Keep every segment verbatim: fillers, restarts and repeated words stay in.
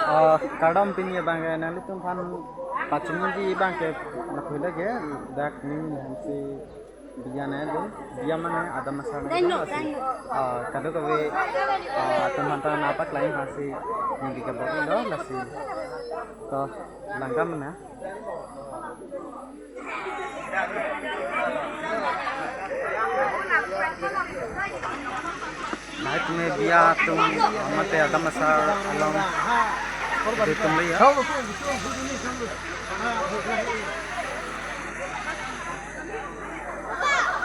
Ah, kardom, pini abangke nanglitum aphan pachunji abangke lapu lake dak ning hansi biya nangdun, biya mane adam asar nangdun, lasi, ah, kadokave, ah, atum aphanta nangpaklangji aphansi neli kabor-ilo, lasi. To, langdam na. Nai keme biya atum mate adam asar along dei atum le ya.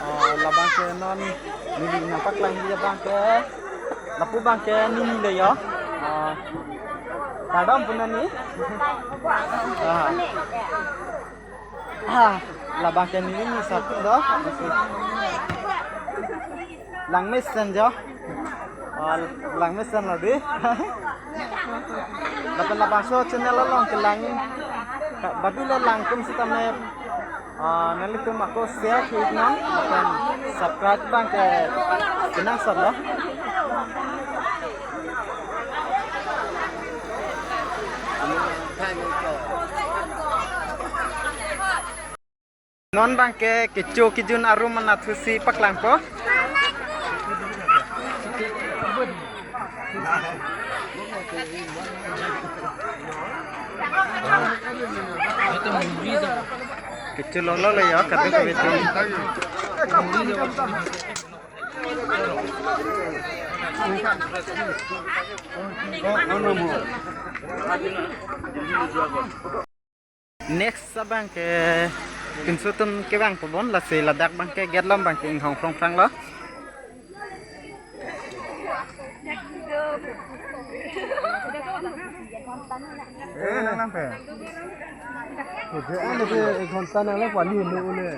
Oh, labangke non neli nangpaklangji abangke, lapu abangke neli le ya. Ah, kardom pu nani. Ah. Ah, labangke neli ni satu do. Langmesen jo. Ah, langmesen lo dei. Lapen labangso channel along kelang, ka-, badu le langtum sitame, ah, nanglitum ako share klik non, lapen subscribe abangke kenangsot lo. Non abangke kecho kejun arum anatthu si paklangpo. Kecho lolo le ya, kadokave atum. Next abangke pinso atum kevang pabon, lasi ladak abangke gate along abangke inghong phrongphrang lo. Eh, nang nang pe. Oke, eh, nanti ek ghonta nang le pali hinu ule.